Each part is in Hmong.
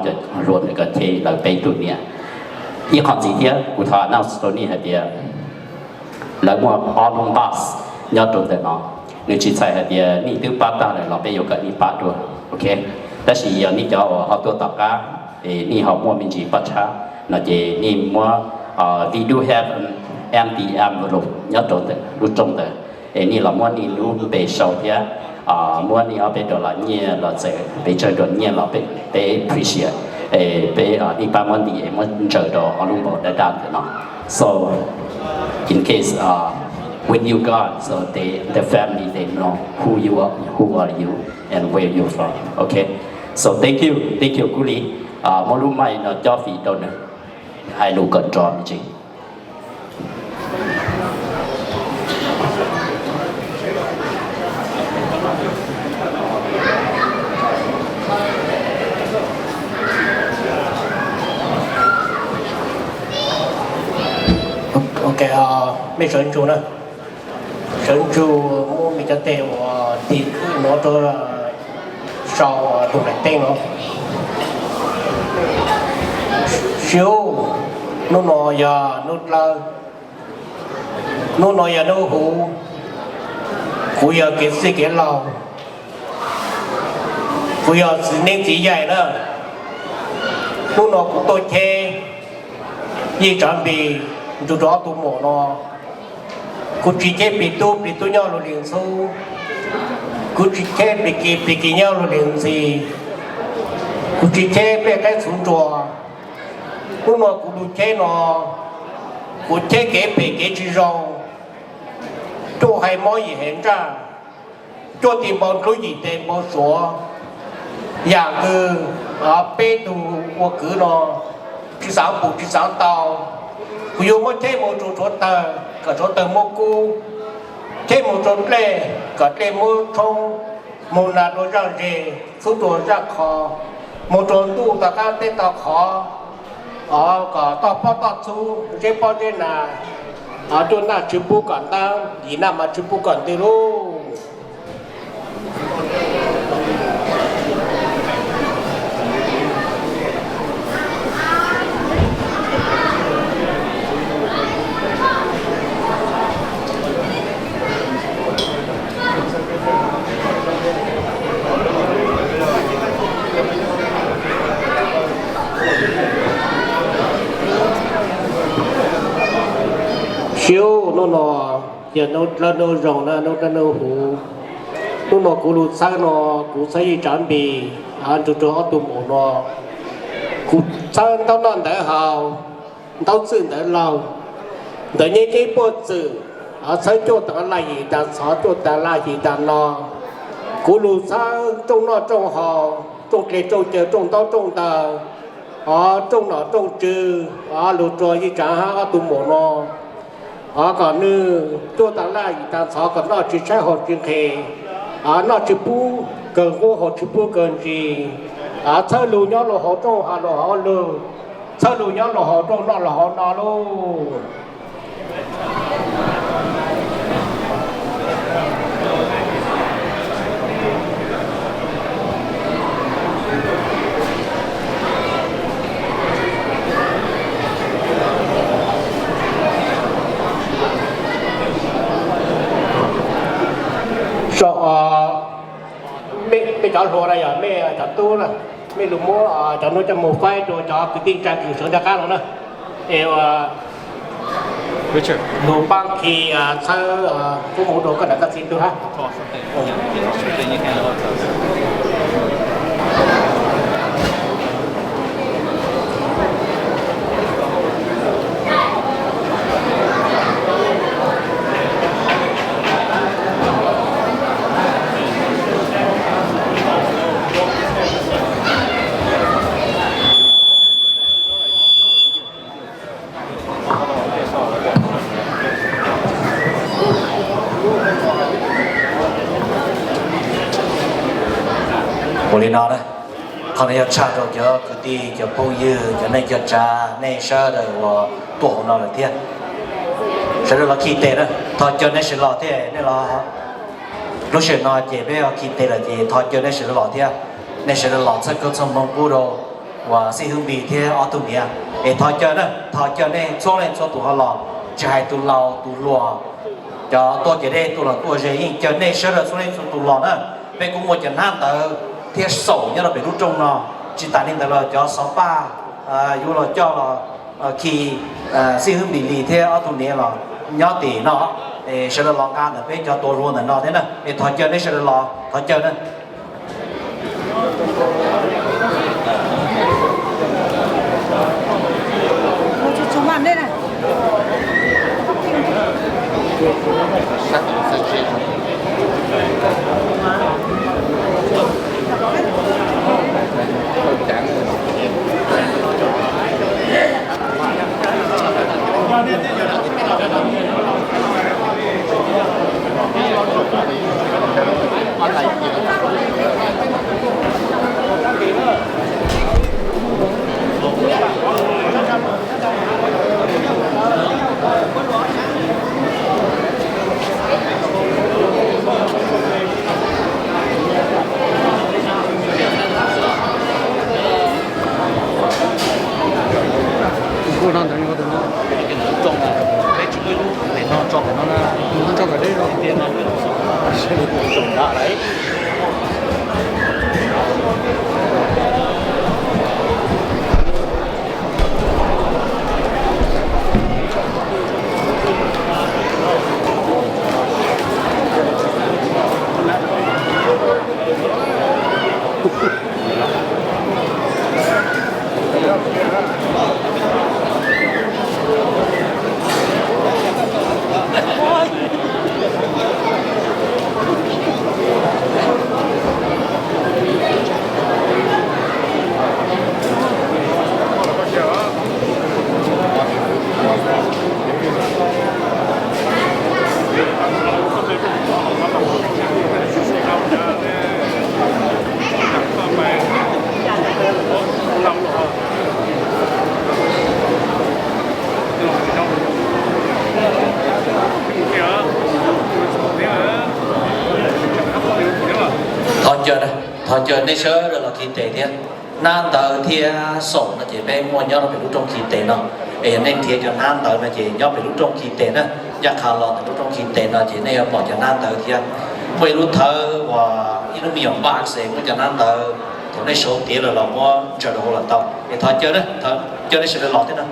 cov hluas ntawd kom cem lawv peb tug niam. Ib qho ntxiv thiab kuv thov announce rau nej hais tias lawv muaj ob lub bus nyob rau ntawm no. Nws tsis txhais hais tias nej twb pab tag lawm los peb yuav kom nej pab dua, ok? Tab sis yog nej cov uas ho tuaj tom qab es nej ho muaj me ntsis paj tshab no ces nej muab, uh, we do have an empty envelope nyob rau ntawm lub rooj ntawd, es nej los muab nej lub npe sau thiab, uh, muab nej ob peb dollar nyiaj los txawm pes tsawg dollar nyiaj los peb appreciate, es peb, uh, nej pab muab ntim es muab ntsaws rau ob lub npaum daj daj ntawm no. So in case, uh, when you gone, so they, the family, they know who you are, who are you and where you from. Okay. So thank you, thank you Kub Lis. Uh, muab lub mic no cob fim rau nws hais lus kom nrov me ntsis. Ok, mej sawv ntsug na. Sawv ntsug muab mej cov teg uas tig khwb nuav rua sau tus daim teb no. Siv, hnub no yog hnub dlawb, hnub no yog hnub huv, kuv yog kev txwj kev laug, kuv yog txiv neeb txiv yaig na. Hnub no kuv tuaj cheb Yij Tsav Npis nrug rua ob tug muam no. Kuv tsis cheb plig tub, plig tub nyob luag li ntxhub. Kuv tsis cheb plig kis, plig kis nyob luag li ntxhi. Kuv tsis cheb plej qaib txhuv nruas. Hnub no kuv lug cheb no, kuv cheb kev phem kev tsis zoo, cuaj haiv mob yim haiv ntsaj, cuaj tig npau dlub yim teg npau suav, yam kws peb tug ua kwv no tsis xaav pum tsis xaav tau. Kuv yuav muab cheb moog rua suav tawg kom suav tawg muab kub, cheb moog rua dlej kom dlej muab tshoob, moog nag rua zaaj zeg, txhub rua zaaj qho, moog rua ntuj tau qaab teb tau qhov, kom toj pob toj txhub, zeb pob zeb nag, cuaj naj tsi pub kom ntaab, yim naj mas tsi pub kom ntwg lauj. Siv, nub no yog nub dlawb nub zoo na, nub dlawb nub huv. Nub no kuv lug txhawb no, kuv txhawb Yij Tsav Npis nrug rua ob tug muam no. Kuv txhawb ntaub noj ntawv haus, ntaub txwj ntawv laug, ntawv nyeb ceb puaj txwm, txhawb cuaj taag laj yim taag txhov cuaj taag laj yim taag no. Kuv lug txhawb rooj noj rooj haus, rooj dlej rooj cawv, rooj ntaub rooj ntawv, rooj nom rooj tswv, lug rua Yij Tsav hab ob tug muam no. Kom nwg cuaj taag laj yim taag txhov kom noj tsi tshaib haus tsi nqhis, noj tsi pub kawg nqub haus tsi pub kawg ntsis. Txhawb lug nyob lug hauv rooj, has lug hauv lug, txhawb lug nyob lug hauv rooj, noj lug hauv no lauj. Mej cov hluas na yog mej cov tub na, mej lug muab cov nuav coj moog faib rua cov kwv tij tsa kws sawv nraag qab no na. Es lug paab khi txhawb kub moov rua koj nam koj txiv tug hab. Ua li no na, qhov no yog tshaj rau cov kwv tij, cov phooj ywg, cov neej cov tsav, nej sawv daws uas tuaj hauv no lawm thiab. Sawv daws los khi tes na, thov caw nej sawv daws los thiab, nej los lub sij hawm no ces peb khi tes lawm ces thov caw nej sawv daws los thiab. Nej sawv daws los txhawb koob txhawb hmoov pub rau uas Xib Hwb Npis thiab ob tug niam. Es thov caw na, thov caw nej txhua leej txhua tus ho los, tsis hais tus laus tus hluas, cov tuaj kev deb tuaj los tuaj ze, yeej caw nej sawv daws txhua leej txhua tus los na. Peb kuj muaj cov hnab ntawv thiab xaum nyob rau pem lub rooj no. Tsis tas li ntawd los cov xov paj yuav los coj los khi Xib Hwb Npis Lis thiab ob tug niam los nyob tim no. Es sawv daws los nqa ntawm peb cov tuav hluas ntawm no thiab na. Es thov caw nej sawv daws los, thov caw na. Kuj no ntawd, peb tsis muaj ib lub pem no tso pem no na, tso pem deb no. Thov caw, thov caw nej sawv daws los khi tes thiab. Hnab ntawv thiab xaum no ces peb muaj nyob rau pem lub rooj khi tes no. Es yog nej nrhiav cov hnab ntawv no ces nyob pem lub rooj khi tes na. Ncaj qha los ntawm lub rooj khi tes no ces nej yuav pom cov hnab ntawv thiab. Muaj ib lub thawv uas ib lub me nyuam box es muaj cov hnab ntawv, thaum nej sau tiav lawm los muab ntsaws rau hauv los tau. Es thov caw, thov caw nej sawv daws los thiab na.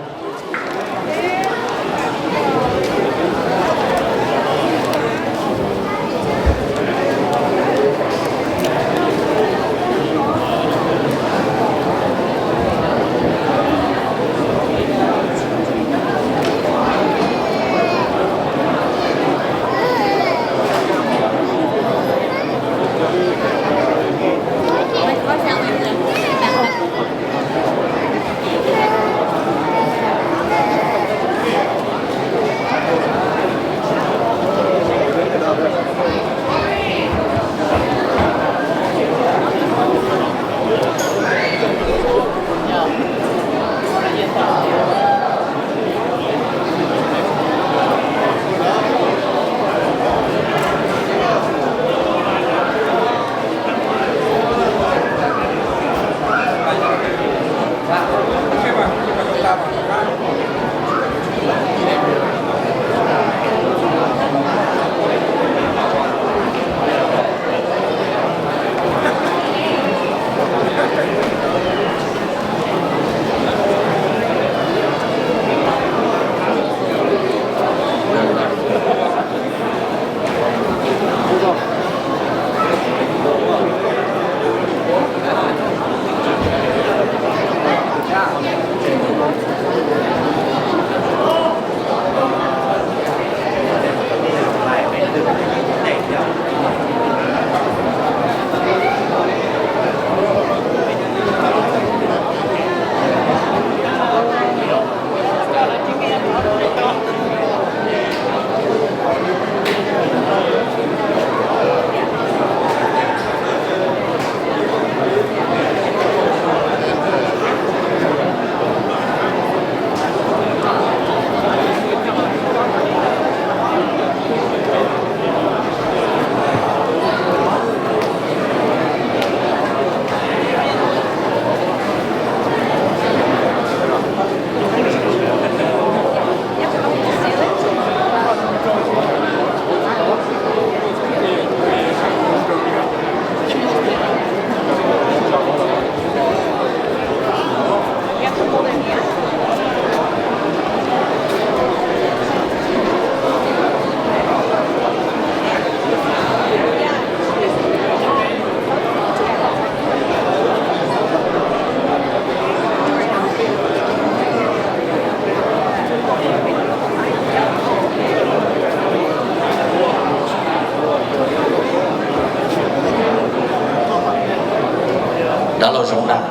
Dab laug Zoov Nas,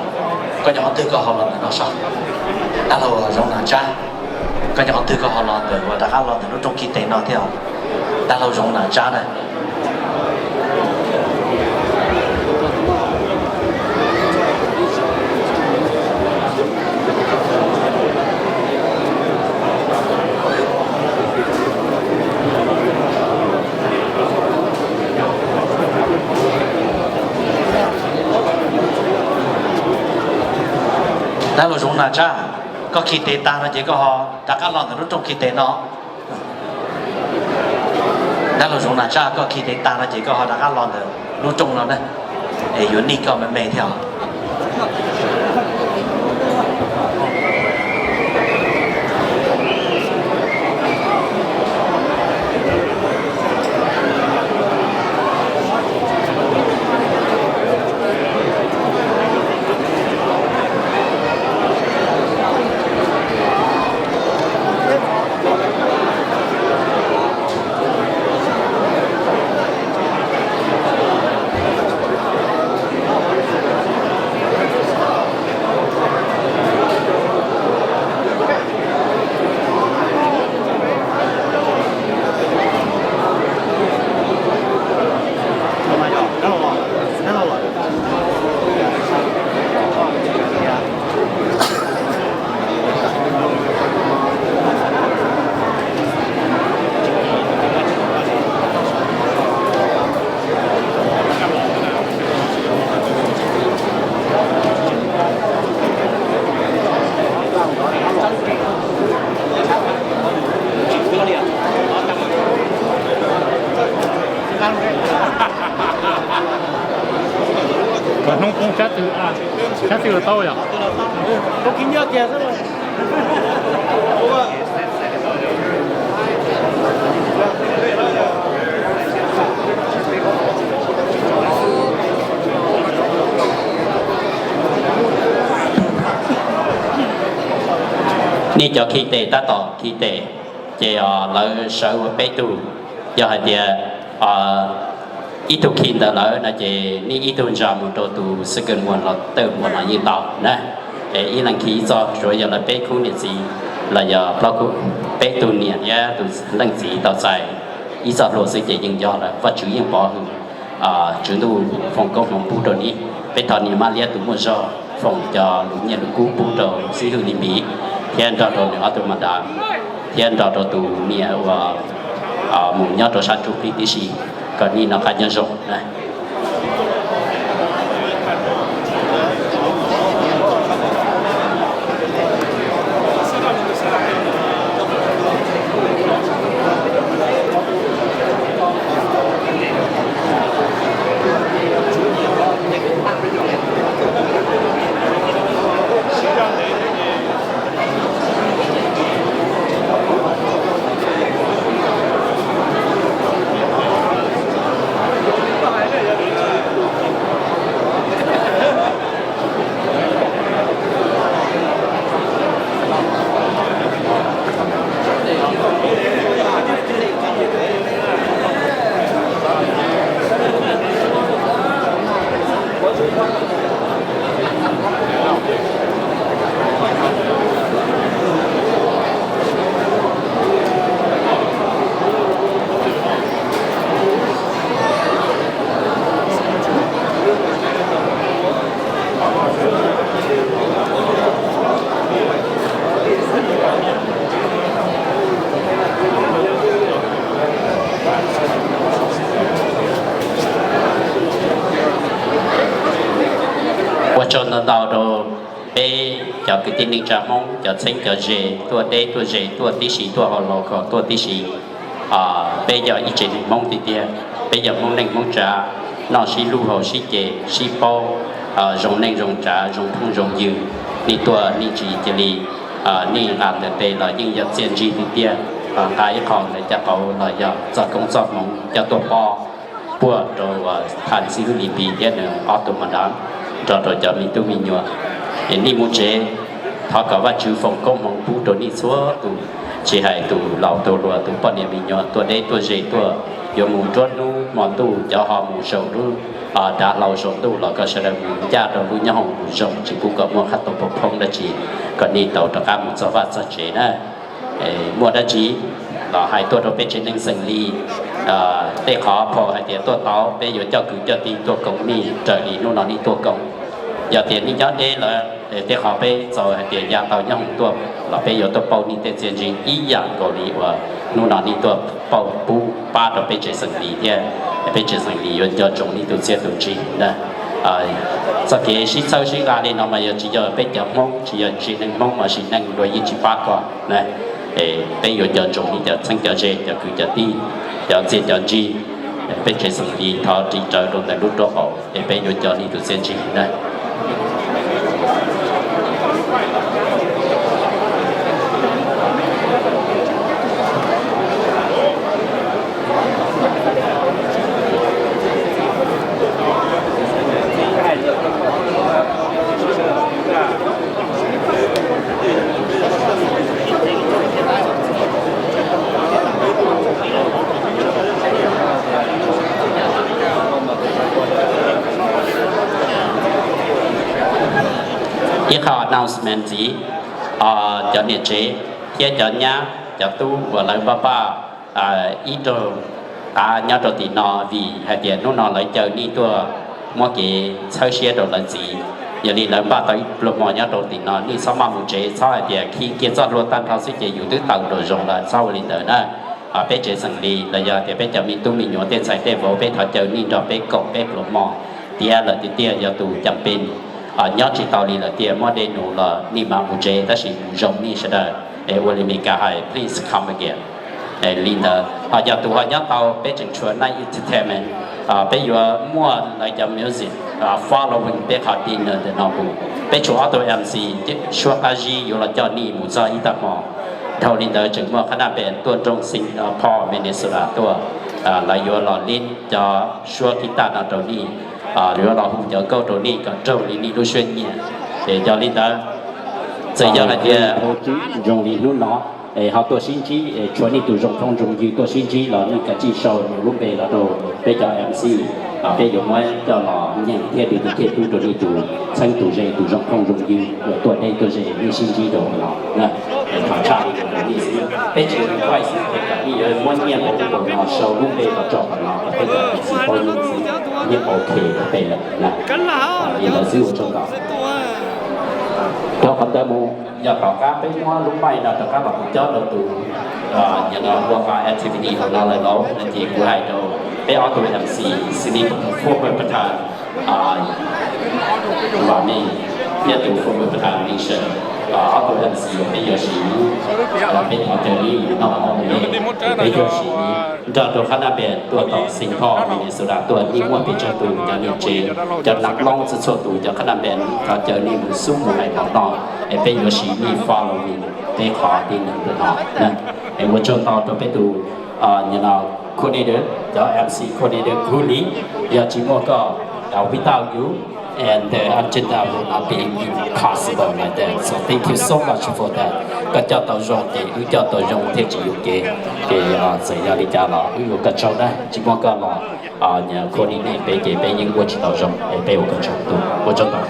koj nyob qhov twg koj ho los ntawm no saib? Dab laug Zoov Nas Tsab, koj nyob qhov twg koj ho los ntawm uas rov qab los ntawm lub rooj khi tes no thiab? Dab laug Zoov Nas Tsab na. Dab laug Zoov Nas Tsab, koj khi tes tag no ces koj ho rov qab los ntawm lub rooj khi tes no. Dab laug Zoov Nas Tsab, koj khi tes tag no ces koj ho rov qab los ntawm lub rooj no na, es yuav nij koj me me thiab os. Hnub poob sab twg, sab twg los tau yom? Nej cov khi tes tab tom khi tes, ces lawv sawv ua peb tug. Yog hais tias ib tug khi ntawm lawv no ces nej ib tug ntsa mus rau tus xwb kawg muag los tawg muag los yeej tau na. Es ib leeg khi ib txoj, tsuav yog lawv peb khub niam txiv los yog plaub khub, peb tug niam thiab tus leej txiv tau txais ib txoj hlua xwb ces yeej yog lawm. Vajtswv yeej pov hwm Tswv Ntuj foom koob hmoov pub rau nej. Peb thov niam Mab Liab tus muaj zog foom cov lus nyiaj lus kub pub rau xib hwb Lis Npis thiab nrog rau nws ob tug mas dav thiab nrog rau tus niam uas mus nyob rau sab ntsuj plig tib si, kom nej noj qab nyob zoo na. Ua tsaug ntau ntau rau peb cov kwv tij neej tsa Hmoob, cov txheeb cov ze tuaj deb tuaj ze tuaj tib si, tuaj hauv laus khaum tuaj tib si. Peb yog ib tsev neeg Hmoob tiag tiag, peb yog Hmoob neej Hmoob tsav, noj sib hlub haus sib ce sib paub, zoo neej zoo tsav zoo phooj zoo ywg. Nej tuaj nej tsis cia li, nej nqa ntawm tes los yeej yog txiaj ntsig tiag tiag. Nqa ib qho ntawm caj qauv los yog txoj koob txoj hmoov coj tuaj pob puag rau thaj xib hwb Lis Npis thiab nws ob tug mas dav nrog rau cov me tub me nyuam. Es nej mus tsev, thov kom Vajtswv foom koob hmoov pub rau nej txhua tus, Tsis hais tus laus tus hluas, tus poj niam me nyuam tuaj deb tuaj ze tuaj, yuav mus nruab hnub hmo ntuj, cov ho mus zaum lub dav hlau zaum ntuj los kom sawv daws mus ncaj rau lub nyob hoom mus zoo, tsis pub kom muaj qhab tus pov phoob dab tsi, kom nej tau rov qab mus txog vaj txog tsev na. Muaj dab tsi los hais tuaj rau peb tsev neeg xeem Lis. Tej qhov phau hais tias tuaj tau, peb yuav coj kwv coj tij tuaj koom nej raws li hnub no nej tuaj koom. Yog tias nej nyob deb lawm, tej qhov peb txaus hais tias ya tau nyob hoom tuaj los peb yuav tuaj pauj nej tej txiaj ntsig ib yam nkaus li uas hnub no nej tuaj pauj pub pab rau peb tsev xeem Lis thiab. Peb tsev xeem Lis yuav nco ntsoov nej tus txiaj tus ntsig na. Txoj kev sib txhawb sib nqa li no mas yog tsis yog peb cov Hmoob, tsis yog tsev neeg Hmoob mas sim neeg luag yeej tsis pab koj na. Peb yuav nco ntsoov nej cov txheeb cov ze, cov kwv cov tij, cov txiaj cov ntsig. Peb tsev xeem Lis thov ris rawv rau ntawm lub rob qaum es peb yuav nco nej tus txiaj ntsig na. Ib qho announcement ntxiv, cov niam tsev thiab cov nyab cov tub uas lawv npaj npaj ib nraug qav nyob rau tim no vim hais tias hnub no lawv caw nej tuaj muab kev txhawb siab rau lawv txiv. Yog li lawv npaj tau ib pluag hmo nyob rau tim no, nej txhob maj mus tsev, txhob hais tias khi kiag txoj hlua tag nrho xwb ces yus twb tawm nraum zoov lawm, txhob ua li ntawd na. Peb tsev xeem Lis los yog tias peb cov me tub me nyuam tej ntxhais tej vauv, peb thov caw nej nrog peb koom peb pluag hmo tiav lawm tiag tiag. Yog tus cas pes nyob tsis tau li lawm tiag, muab dej num los nej mam mus tsev, tab sis mus zoo nej sawv daws. Es ua li Meskas hais, please come again. Li ntawd ho yog tus ho nyob tau, peb tseem tshuav night entertainment, peb yuav muaj lawv cov music following peb qhov dinner ntawm no mus. Peb tshuav ob tug M C suab qab zib yuav los coj nej mus txog ib tag hmo. Dhau li ntawd tseem muaj qhab naj pem tuaj nroog Saint Paul Minnesota tuaj, lawv yuav los lead cov suab guitar no rau nej, yuav los hu cov nkauj rau nej kom raug li nej lub suab nyiam. Ces yog li ntawd, txawm yog hais tias zoo li hnub no, ho tuaj sib ntsib, tshuav nej tus zoo phooj zoo ywg tuaj sib ntsib los nej kav tsij sau nws lub npe los rau peb cov M C, peb yuav muab coj los nyeem thiab dedicate pub rau nej tus txheeb tus ze tus zoo phooj zoo ywg uas tuaj deb tuaj ze nej sib ntsib rau hauv no. Thov tshaj li rau nej xwb, peb tsis request kom nej yuav muab nyiaj npaum no sau lub npe los tso qhov no, peb cov M C paub yeej xwb, yeej ok rau peb lawm na. Li ntawd xwb ua tsaug ntau. Rau qhov ntawd mus, yog tom qab peb muab lub mic no rov qab los mus cob rau tus, yog no ua qhov activity hauv no lawm lauj, no ces kuv hais rau peb ob tug M C, xws li former Pathan Vam Mej thiab tus former Pathan Nation, ob tug M C peb yuav siv, peb thov caw nej noj mov me, peb yuav siv nrog rau qhab naj pem tuaj tom Saint Paul Minnesota tuaj, nej muaj pes tsawg tus cov niam tsev, cov nam loob txhua txhua tus cov qhab naj pem, thov caw nej mus xub mus hais mov noj, es peb yuav siv nej following peb qhov dinner no. Es ua tsaug ntau rau peb tus coordinator, cov M C coordinator Kuli, yog tsis muaj koj, without you, and the agenda would not be possible like that. So thank you so much for that. Koj coj tau zoo ces wb coj tau zoo thiaj tsis yuam kev. Ces txawm yog li cas los wb ua koj tsaug na, tsis muaj koj los coordinate peb ces peb yeej ua tsis tau zoo, es peb ua koj tsaug tu, ua tsaug ntau.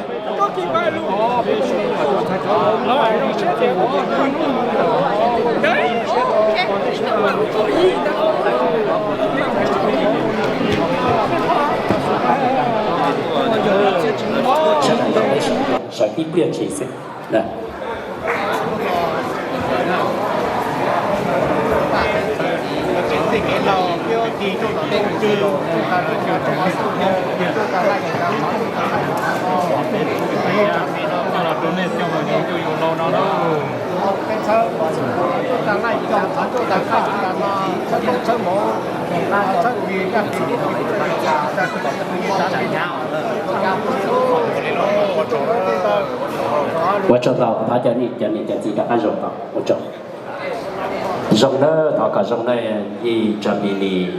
Sawv tib pliag tshis xwb. Ua tsaug ntau, thov caw nej cov niam cov txiv rov qab zoo ntau, ua tsaug. Zoo nawb, thov kom zoo nawb, yij Tsa Pis Lis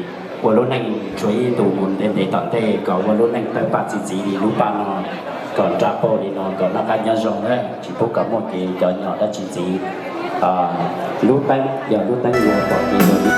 ua lub neej tshuav ib ntus mus ntev ntev tom ntej, kom ua lub neej tawg paj txi txiv li lub paj no, kom nra pauj li no, kom noj qab nyob zoo nawb, tsis pub kom muaj kev cov nyom dab tsi ntxiv. Lub teeb yog lub teeb yuav pom kev dua li.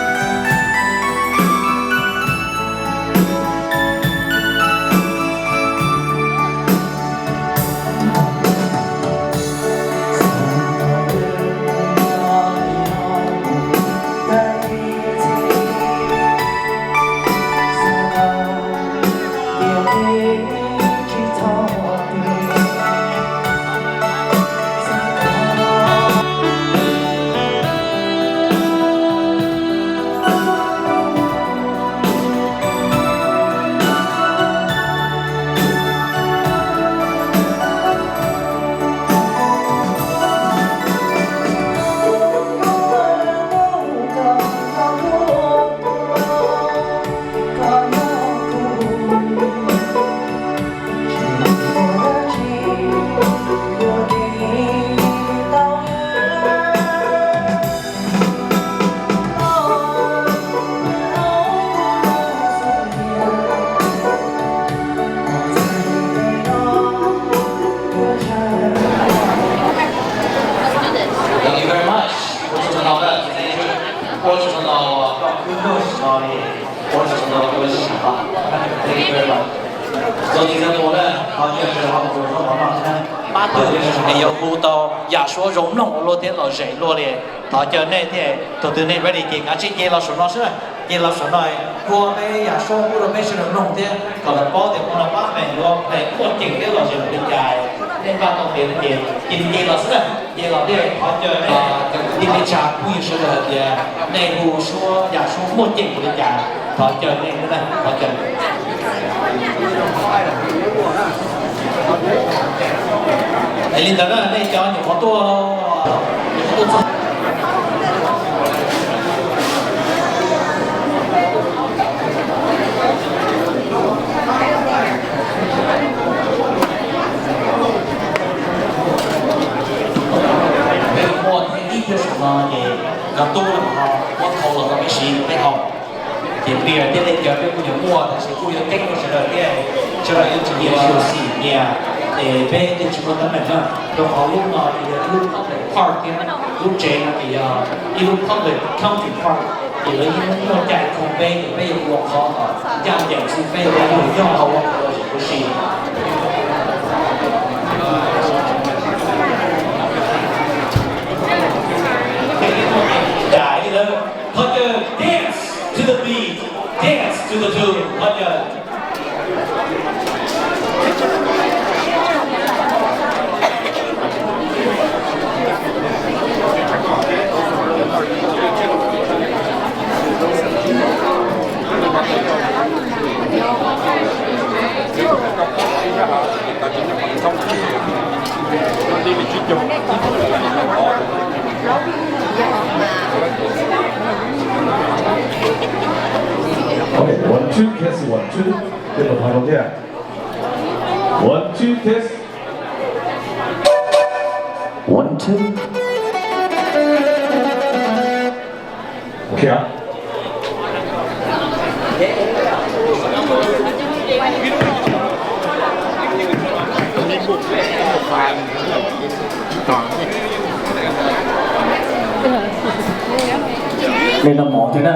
Thank you very much. Ua tsaug ntau, ua tsaug ntau, ua tsaug ntau, ua tsaug ntau, ua tsaug ntau, ua tsaug ntau. Thank you very much. Txuas ntxiv rau tus uas, qhov chaw sawv daws ho mus rau qhov no thiab. Pab tus es yuav hu tau yam suab zoo mloog ua luaj thiab lom zem luaj li. Thov caw nej thiab, tus twg nej ready ces kav tsij nce los saum no xwb, nce los saum no, hu peb yam suab pub rau peb sawv daws mloog thiab kom lawv paub tias hmo no pab meem yuav meem muaj ceem thiab lom zem npaum li cas. Nej npaj tau tiav no ces cia li nce los xwb na, nce los thiab thov caw nej tij neej tsa phooj ywg sawv daws hais tias nej hu suab yam suab muaj ceem npaum li cas, thov caw nej, thov caw. Es li ntawd na, nej cov nyuam qhuav tuaj, nyuam qhuav tuaj txog. Peb muaj theem ib pliag saum no ces cov tub los ho muab thau los rau peb siv peb haus. Ces beer thiab dej cawv peb kuj yuav muaj tab sis kuj yuav ceeb rau sawv daws thiab, sawv daws yuav tsum nyiam xyuam xim nyias, es peb thiaj tsis muaj teeb meem na. Rau qhov lub no ces yog ib lub public park thiab, lub tsev no ces yog ib lub public country park, ces lawv yeej muaj cai khoom peb, ces peb yuav ua qhov kom ncaj ncees xwb, peb yuav ua nyuag nyob hauv ua qhov lom zem huv si. Thov caw dance to the beat, dance to the tune, thov caw. Ok, one, two, test, one, two. Tiếp tục hai con tiếp. One, two, test. One, two. Ok. Nej noj mov thiab na.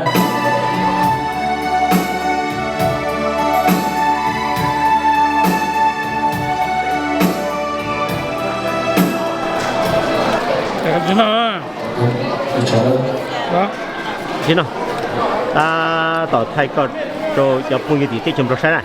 Tab tom thaij koj rau cov phooj ywg tim teb chaws Nplog saib na.